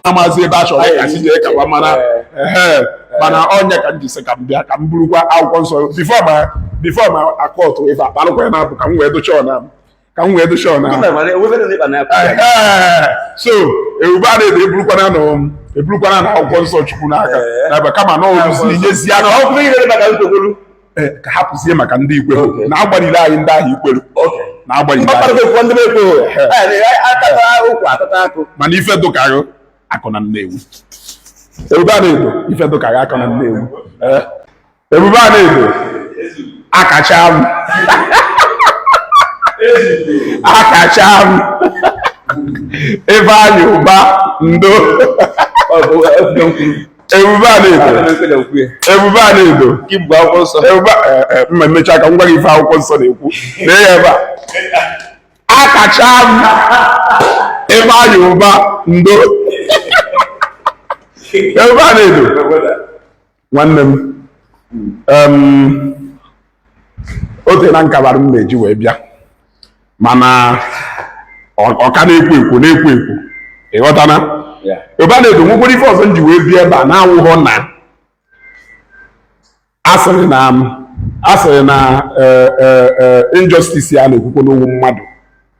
Na-amazi ebe a chọrọ ịkasị jee kawa mara. Ehe, mana ọnya ka m ji sị ka m bịa ka m burukwa akwụkwọ nsọ before ma akọtụ ife akparụkwa ya na-abụ ka m wee docha ọna ka m wee docha ọna. Ehe, so ebube a na-edo eburukwana na eburukwana na akwụkwọ nsọ Chukwu n'aka n'ebe, kama na oluzi nyezi aka ka hapụzie maka ndị ikwe na agbalile anyị ndị ahụ ikweru na agbalile anyị. Mana ife dụkaghị akụ na Nnewi, ebube a na-edo ife dụkaghị akụ na Nnewi. Ebube a na-edo akacha m, akacha m. Ifeanyị Ụba, ndo. Ebube a na-edo, ebube a na-edo, ebube mma emechaa ka m gwa gị ife akwụkwọ nsọ na-ekwu. Lee ya ebe a, akacha m. Ifeanyị Ụba, ndo. Ebube a na-edo, nwanne m, o tee na nkabara m na-eji wee bịa, mana ọ ka na-ekwo ekwo, na-ekwo ekwo, ịghọtana? Ebe a na-edo nwekwara ife ọzọ m ji wee bịa ebe a na-awụghọ na asịrị na injustice ya na-ekwukwo n'onwe mmadụ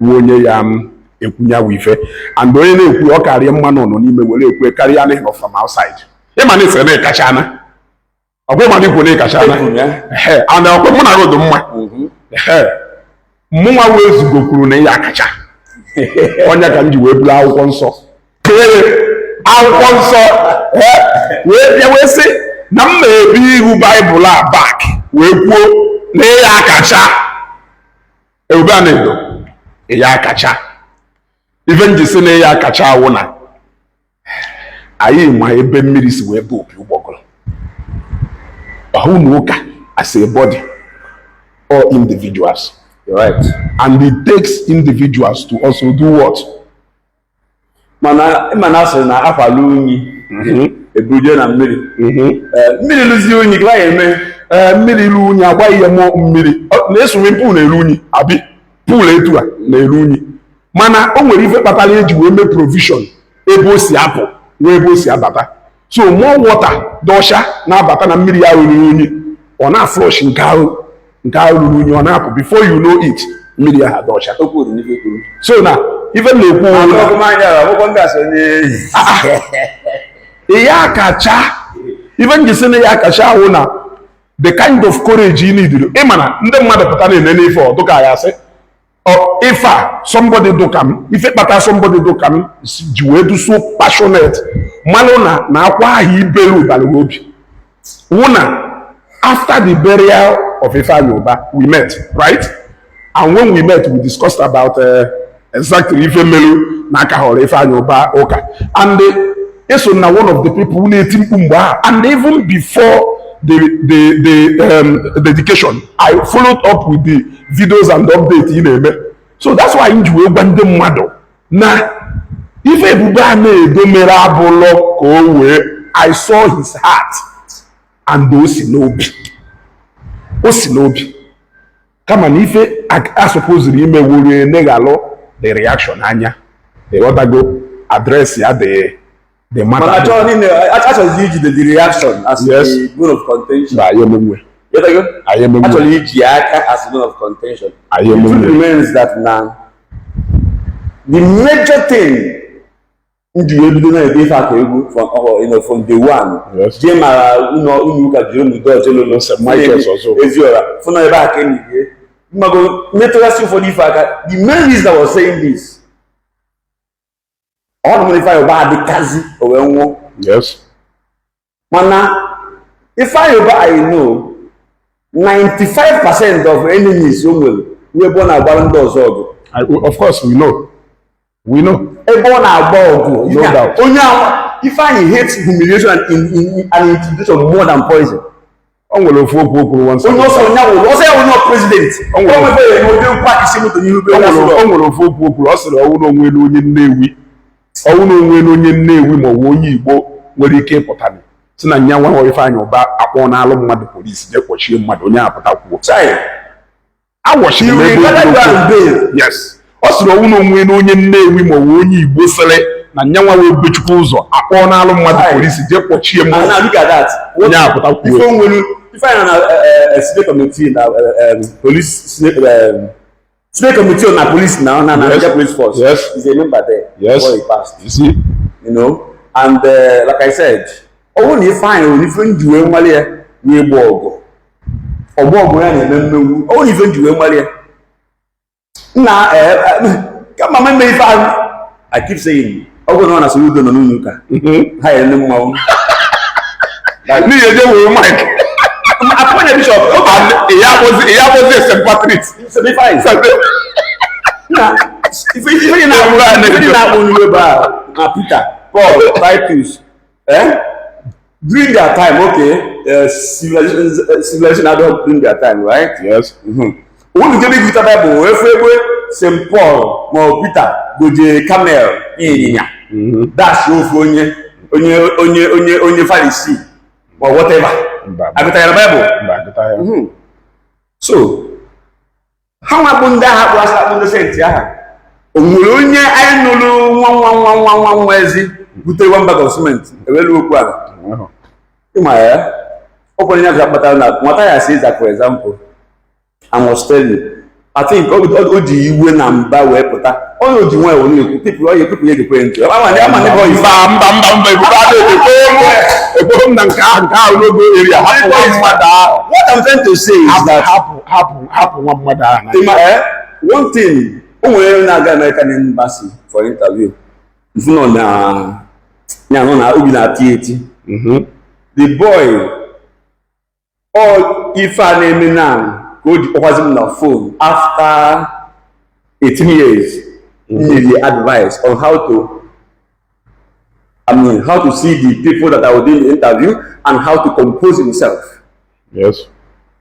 wụ onye ya m ekwunyawu ife, and onye na-ekwu ọ karịa mma nọ n'ime were ekwe karịa na ịnọ from outside. Ịma na ịsịrị na ịkachana ọkwa, ịma na ikwu na ịkachana. Ehe, and ọkwa mụ na gị dị mma. Ehe, mụnwa wee zugo kwuru na ya akacha onye ka m ji wee buru akwụkwọ nsọ kee akwụkwọ nsọ wee bịa wee sị na m na-ebu ihu Baịbụl a back wee kwuo na ya akacha. Ebube a na-edo ya akacha, ife m ji sị na ya akacha awụ na anyị ma ebe mmiri si wee bụ opi ụgbọgụrụ ọhụ na ụka as a body or individuals. You're right. And it takes individuals to also do what? Mana ịma na asịrị na akwala unyi ebuje na mmiri. Mmiri lụzie unyi ka ya eme. Ee, mmiri ilu unyi agbaghị ya mụọ mmiri. Na swimming pool na-eru unyi, abi pool etu a na-eru unyi, mana o nwere ife kpatara eji wee mee provision ebe o si apụ nwee ebe o si abata. So more water dị ọcha na-abata na mmiri ya ruru unyi, ọ na-aflush nke ahụ ruru unyi, ọ na-apụ. Before you know it, mmiri ahụ dị ọcha. Okwu dị n'ife kwuru. So na ife m na-ekwu wụ na Ọkụmanya akwụkwọ ndị asị onye ya akacha, ife m ji sị na ya akacha ahụ na the kind of courage ị need. Ịma na ndị mmadụ pụta na-ene n'ife ọ dụka ya sị ọ ife a somebody dụka m, ife kpata somebody dụka m ji wee do so passionate mmanụ na akwa ahụ ibelu ụbara obi wụ na after the burial of Ifeanyi Uba, we met, right? And when we met, we discussed about exactly ife melu na aka họrọ Ifeanyi Uba ụka, and eso na one of the people na-eti mkpu mgbe ahụ. And even before the dedication, I followed up with the videos and update ị na-eme. So that's why m ji wee gwa ndị mmadụ na ife ebube a na-edo mere abụlọ ka o wee. I saw his heart and o si n'obi, o si n'obi, kama na ife a supposed ime wuru eneghalụ the reaction anya, ịghọtago? Address ya the Mana matter. Achọghị niile achọghịzi ijide the reaction as a bone of contention. Mba, anyị emenwe. Ịghọtago? Anyị emenwe. Achọrọ iji aka as a bone of contention. Anyị The truth emenwe. remains that na the major thing m ji wee bido na-ede ife aka egwu from from day one jee mara ụlọ ụka jiri n'udo ọjọlolo St. Michael's ọzọ. Eziọra fụna ebe a ka enyi gị mmago metụgasị ụfọdụ ife aka. The main reason I was saying this, ọ bụ na Ifeanyị Ụba adịkazi o wee nwụọ. Mana Ifeanyị Ụba, I know 95% of enemies o nwere bụ ebe ọ na-agbara ndị ọzọ ọgụ. Of course we know, we know. Ebe ọ na-agba ọgụ. No doubt. Onye ahụ Ifeanyị hates humiliation and intimidation more than poison. O nwere ofu okwu o kwuru once. Onye ọsọ onye wụrụ ọsọ ya wụ onye president. O nwere- o nwere ya n'ụdị park isi moto n'ihu be o onye nwere asụrụ. O nwere ofu okwu o kwuru, ọ sịrị ọwụ na onwe onye Nnewi, ọwụ na onwe onye Nnewi ma ọ bụ onye Igbo nwere ike ịpụta si na nya nwa Ifeanyị Ụba akpọ n'alụ mmadụ polisi jee kpọchie mmadụ, onye apụta kwuo. Chai. Awọchiri m He ebe will okwu go okwu. and bail. Yes, ọ sịrị ọwụ na onwe onye Nnewi ma ọ bụ onye Igbo sịrị Na nyanwa wee Ebubechukwu ụzọ akpọọ n'alụ mmadụ polisi jee kpọchie And mmadụ. now look at that. What Onye apụta kwuo. Ife nwere ife anyị na senate committee na police senate, senate committee na police na Nigeria Police Force. He's a member there before he passed. You see? And like I said, ọ bụrụ na Ifeanyị nwere ife nji wee nwale ya na-egbu ọgụ, ọgbọ ọgụ ya na-eme mmegbu, ọ bụrụ na ife nji wee nwale ya nna, kama m eme ife ahụ, I keep saying, ọ bụrụ na ọ na Soludo nọ n'ụlọ ụka ha yere ndị mmanwụ. N'ihi eje were mic. Apụnye bishọp. And ya akpọzi St. Patrick. Ifeanyị na ife dị na-akpụ, ife dị na-akpụ n'iwe ebe a na Peter, Paul, Titus, eh? During their time, okay, civilization adult during their time, right? Yes. Unu jebe igụta Bible wee fụ ebe St. Paul ma ọ Peter goje camel, ịnyịnya, dash ofu onye Farisi ma whatever. Mba. Agụtara Bible? Mba, agụta ya. So ha nwa bụ ndị agha kpụrụ asa, akpụ ndị saint aha. O nwere onye anyị nụrụ nwa nwa nwa nwa nwa nwa ezi butere one bag of cement ewelu okwu ala? Ịma ya, ọ kwere ya kpatara na nwata ya si ịza. For example, I must tell you, I think o ji iwe na mba wee pụta. Onye o ji nwa ewu na-ekwu people, onye people ya gekwe ntị ama ndị boys. Mba, mba, mba, mba, ebube adịghị ekweghị m na nke ahụ n'ogo area. Hapụ nwa mmadụ ahụ. What I'm trying to say is Hapụ that hapụ hapụ hapụ nwa mmadụ ahụ na Ịma, one thing, o nwere onye na-aga American Embassy for interview, mfu nọ na ya nọ na obi na-ati eti. The boy, ọ ife a na-eme now ka o ji kpọkwazi m na phone after 18 years, nyere advice on how to, I mean, how to see the people that are doing the interview and how to compose himself. M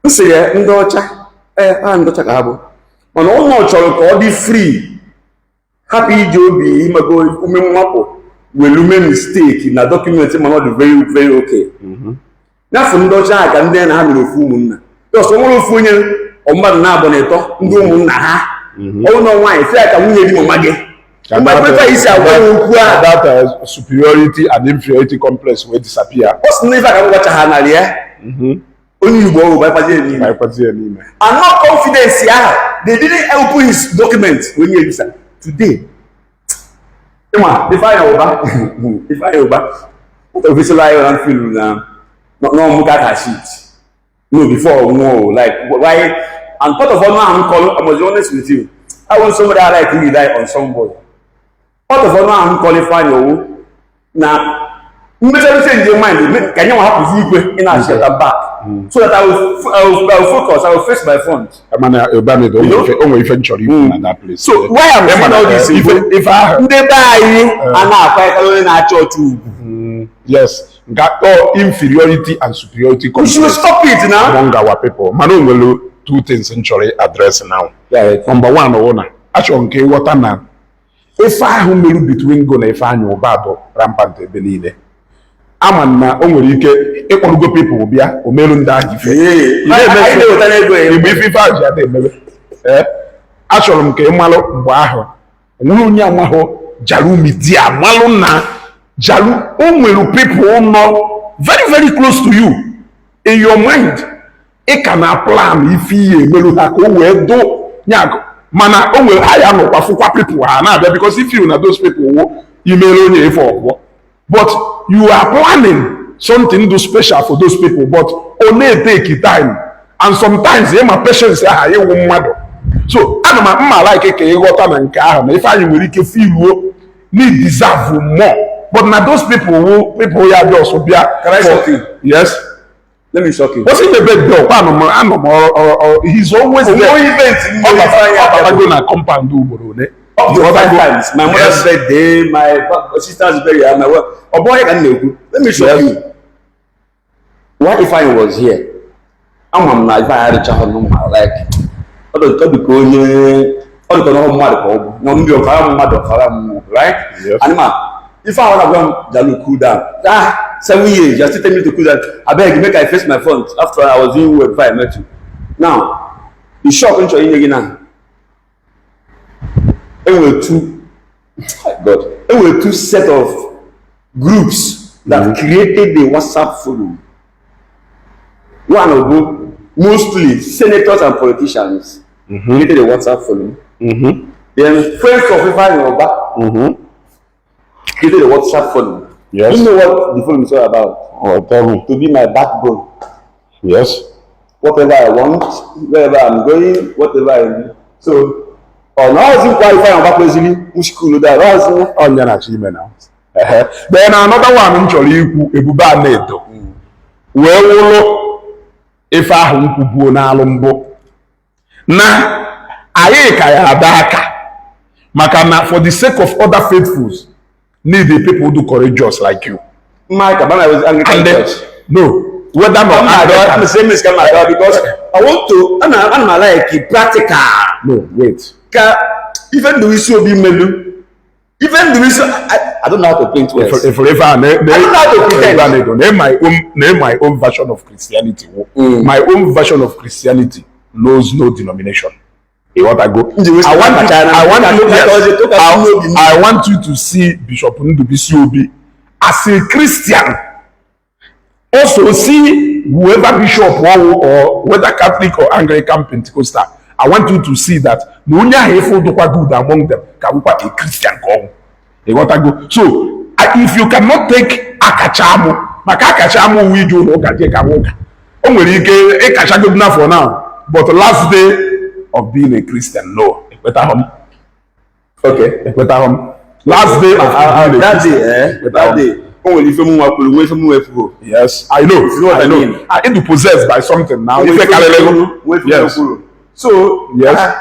sịrị ya, ndị ọcha, ee, ha ndị ọcha ka ha bụ, mana ụlọ chọrọ ka ọ dị free, hapụ iji obi imego ume mmapụ were ume mistake na document, mana ọ dị very very okay. N'afọ ndị ọcha ahụ ka ndị na ha mere ofu ụmụnna, just o nwere ofu onye ọ mmadụ na-abụ na ịtọ ndị ụmụnna ha, ọnwụ na nwaanyị fịa ka nwunye di mama gị. Mgbe ekweta isi agwa ya okwu ahụ, that superiority and inferiority complex will disappear. Ọ sị na ife a ka m gwacha ha narị ya onye Igbo ọhụrụ bakwazie n'ime. Bakwazie n'ime. And not confidence ahụ, they didn't open his document when he visa today. Ịma Ifeanyi Ụba official anyị na feel na no mụ ka shit no before nwụọ, like why? And part of ọnụ ahụ m kọrọ, I must be honest with you, I want somebody I like to rely on somebody. Part of ọnụ ahụ m kọrọ Ifeanyi owu na mmechara change your mind ka nye nwa hapụzi igwe ị na-achịkọta back so that I will focus, I will face my front. Mana Obiano, o nwere ife m chọrọ ikwu na that place. So why I'm saying all this, ife ife ahụ ndị be anyị a na-akwanyekarị onye na-achọ ọchụ ugwu. Yes, nke ọ inferiority and superiority We should complex stop it now. among our people. Mana o nwere two things m chọrọ address now. Number one wụ na achọrọ nke ịghọta na ife ahụ merụ between go na Ifeanyị Ụba bụ rampant ebe niile. Ama m na o nwere ike ịkpọrọgo people bịa o merụ ndị ahụ ife. Ị na-eme. Anyị na-eweta n'ego ya. Mgbe ife ahụ ji ada emebe, ee, achọrọ m ka ị malụ mgbe ahụ onwere onye amahụ Jaru Media, malụ na Jaru o nwere people nọ very very close to you. In your mind, ị ka na plan ife ihe emerụ ha ka o wee do ya, mana o nwere ha ya nọkwa fụkwa people ha na-abịa, because if you na those people wo imere onye ife ọpụọ, but you are planning something do special for those people, but ọ na-etake time and sometimes ịma patience aha ịwụ mmadụ. So ana m mma like ka ịghọta na nke ahụ na Ifeanyị nwere ike filuo need deserve more, but na those people wo people ya just bịa. Can I shock you? Yes. Let me shock you. What's in the bed though? Anọ m anọ m he's always there. Onwe event Ọ mmeri Ifeanyị batago na compound ugboro ole. Up to five times. My mother's birthday, my sister's burial, my wife. Ọ bụghị ka m na-ekwu. Let me shock you. Why Ifeanyi was here? Ama m na Ifeanyi adịchaghị mma, like ọ dị ka onye ọ dị ka ọnụ mmadụ ka ọ bụ na ndị ọkara mmadụ, ọkara mmụọ, right? Yes. And ma ife ahụ na-agwa m, "Jalu, cool down." Ah, 7 years, you are still telling me to cool down. Abeg, make I face my front. After all, I was doing well before I met you. Now the shock m chọrọ inye gị na enwere two God, there were two set of groups that created the WhatsApp forum. One of them, mostly senators and politicians, created a WhatsApp forum. Then friends of Ifeanyi Ubah created a WhatsApp forum. Yes. You know what the forum is all about? Oh, tell me. To be my backbone. Yes. Whatever I want, wherever I'm going, whatever I do. So, ọ na ọzọ Ifeanyi Ubah kwesịrị school that ọzọ. Ọnya na-achọ ime na. Ehe. Then another one m chọrọ ikwu, Ebube Anaedo wee wụlụ ife ahụ m kwubuo n'alụ mbụ na anyị ka ya ada aka, maka na for the sake of other faithfuls need the people do courageous like you. Mike, but I was Anglican And then, Church. No, whether not I'm Anglican. the same as Canada because I want to, I'm like practical. No, wait. Ka ife Ndubuisi Obi melu, ife Ndubuisi, I don't know how to paint words. If if I, I don't know how to pretend. Na my own version of Christianity. My own version of Christianity knows no denomination. Ịghọtago? I want you, yes, I want you to see Bishop Ndubuisi Obi as a Christian. Also see whoever bishop or whether Catholic or Anglican, Pentecostal. I want you to see that na onye ahụ ife dụkwa good among them ka bụkwa a Christian ka ọnwụ. Ịghọtago? So if you cannot take akacha amụ, maka akacha amụ uwe ije ụlọ ụka jee ka ụka, o nwere ike ịkachagodu na for now, but last day of being a Christian, no, ekwetaghị m. Ekwetaghị m. Last day of being a That Christian. day, eh, that day, o nwere ife m nwa kwuru, nwee ife m nwa. Yes, I know. You know what I I know. mean? I need to possessed by something now. Ife karịrị. Yes. So, Yes.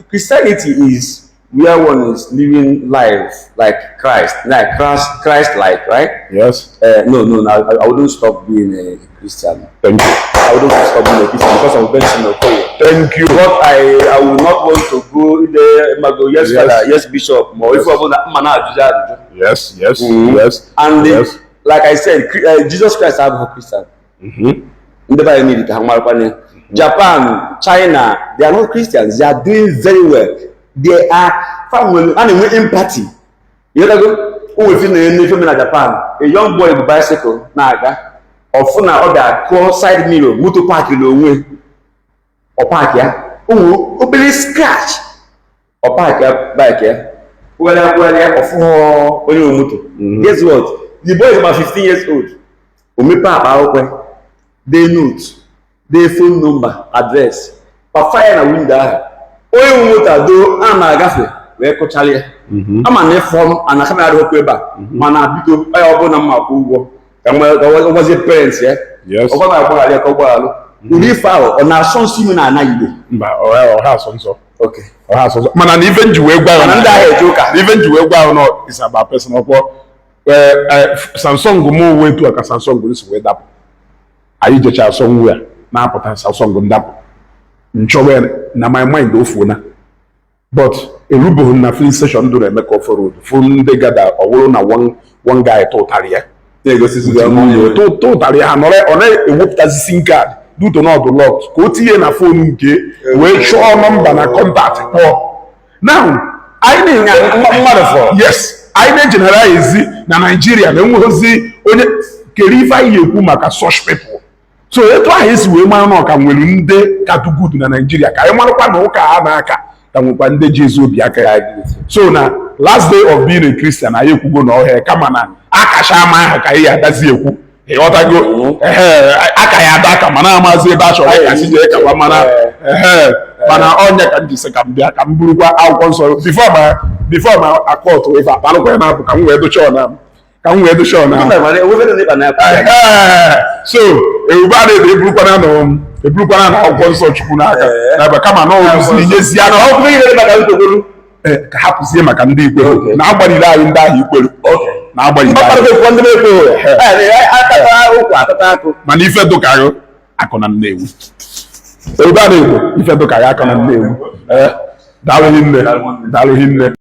Christianity is where one is living life like Christ, like Christ, Christ-like, right? Yes. No, I wouldn't stop being a Christian. Thank you. I wouldn't stop being a Christian because of Benson Okoye. Thank you. But I will not want to go there, go, yes, Yes. father, yes, bishop, ma if I want to. And like I said, Jesus Christ abụghị Christian. Ndị be anyị need ka ha marakwa ya. Japan, China, they are not Christians. They are doing very well. They are fa nwere a na-enwe empathy. Ịghọtago? O nwere ife na-eme ife mere na Japan. A young boy bụ bicycle na-aga. Ọfụ na ọ ga-akụọ side mirror, moto park n'onwe. Ọ park ya. O nwere obere scratch. Ọ park ya bike ya. Were were ọfụghọ onye nwe moto. Guess what? The boy is about 15 years old. O mepee akpa akwụkwọ, dee note, dee phone number, address, pafa ya na window ahụ. Onye nwe moto ado a na-agafe wee kụchala ya. Ama na ịfọm ana camera adịghịkwa ebe a, mana biko onye ọbụla mma akwụ ụgwọ ka ọ gwazie parents ya. Ọ gwa agbaghara ya ka ọ gbaghalụ. Ụdị ife ahụ ọ na-asọ nsọ ime na ana Igbo? Mba, ọha asọ nsọ. Ọha asọ nsọ. Mana na ife nji wee gwa ya Mana ndị ahụ eje ụka. Na ife nji wee gwa ya nọ is about personal kwọ. Samsung m wee etu a ka Samsung si wee dapụ. Anyị jecha somewhere na-apụta, Samsung ndapụ. Nchọwa ya na my mind ofuona. But erubeghị m na filling station dụrụ Emeka Offor Road. Fụ ndị gada, ọ bụrụ na one guy tụtarị ya. Tụtarị ya, ha nọrọ ọ na-ewepụtazi SIM card duto na ọdụ lot ka o tinye na phone nke wee chọọ nọmba na contact kpọọ. Now anyị na Mmadụ fọrọ. Yes, anyị na-egeneralize na Nigeria na enweghịzi onye kere ife anyị ekwu maka such people. So etu ahụ esi wee mara na ọka nwere ndị ka do good na Nigeria, ka anyị marakwa na ụka ha na-aka ka nwekwa ndị ji ezi obi aka ya. So na last day of being a Christian, anyị ekwugo na ọhịa, kama na akacha ama ahụ ka anyị ya adazi ekwu. Ịghọtago? Ehe, aka ya ada aka mana amazi ebe a chọrọ ịkasị jee kawa, mana ehe, mana ọnya ka m ji sị ka m bịa ka m burukwa akwụkwọ nsọ before ma akọtụ ife akparụkwa ya na-apụ, ka m wee docha ọna ka m wee docha ọna. Ehe, so Ebube a na-ede eburukwana na eburukwana na akwụkwọ nsọ Chukwu n'aka n'ebe, kama na ọrụzi nyezie aka ka hapụzie maka ndị Ikwere na agbaliri anyị, ndị ahụ Ikwere na agbaliri anyị, mana ife dụkaghị akụ na Nnewi. Ebube a na-ekwu ife dụkaghị akụ na Nnewi. Daalụ hinne, daalụ hinne.